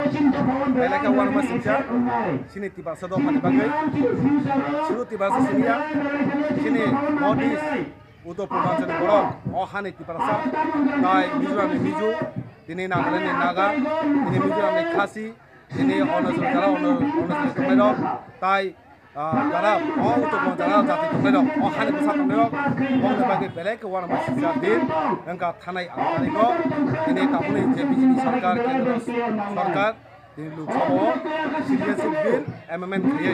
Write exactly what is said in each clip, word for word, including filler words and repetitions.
Belai khe uanama singcha, chini Tiprasa dophani bagwi. Suru Tiprasa siniya, chini North East, Uttor Purbanchal ni borok, o hani Tiprasa, tai Mizoram ni Mizo, tini Nagaland ni Naga, tini Mizoram ni Khasi, tini Arunachal jara, Arunachal ni tongnairok, tai ah, jara o Uttor Purbanchal jara jati tongnairok, o hani bwsa tongnairok, bongni bagwi belai khe uanama singcha din wngkha thanai ang tarikho. Tini tabukni je B J P sarkar, kendro sarkar, tini Lok Sabha o citizenship bill amendment khaiwi dui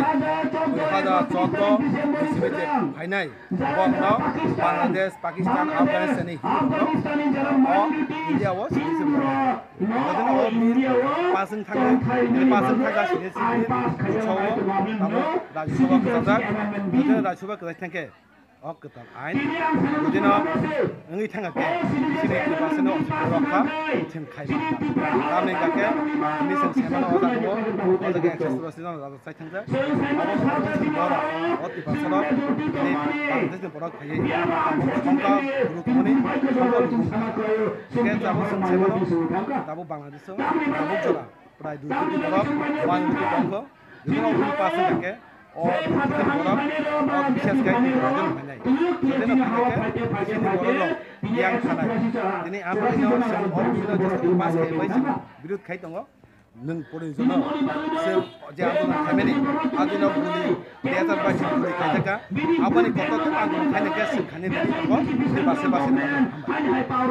hajar choudo ni simi je phainai, bo wngkha Bangladesh, Pakistan, Afghanistan ni Hindu rok o India o citizenship rwkha. Jotono o bill pass wng thangwi, bill pass wng thangkha sini sini, sao tamo Rajya Sabha kwchajak, jotono Rajya Sabha kwchai thangkhe o kwtal ain jotono wngwi thangkha khe sini three percent no rokha, chwng khai mankha. Tamni hwnkha khe tini chwng sai mano o jaga o, o jaga excess rosino rajak sai thangjak. Abo wngkha chini borok, o Tiprasa rok tini Bangladesh ni borok phaiwi tongkha, guru tongmani tongkha, guru wngkha. Hingke tabuk chwng sai mano, tabuk Bangladesh o tabuk jora prai dui koti borok, one koti tongkho. Jotono o bill pass wngkha khe o dui koti borok, o bises khai tini borok jono phainai. Jotono phainai khe chini borok rok yang sanai. Tini amtwino chwng o bill no jesaphano pass khai bai chwng birod khai tongo. Nwng pori jono se je andolon khaimani, andolon buli dui hajar bais buli khaijaka. Aboni kotor andolon khaina khe swng khani nini tongo, se base base nini tongo.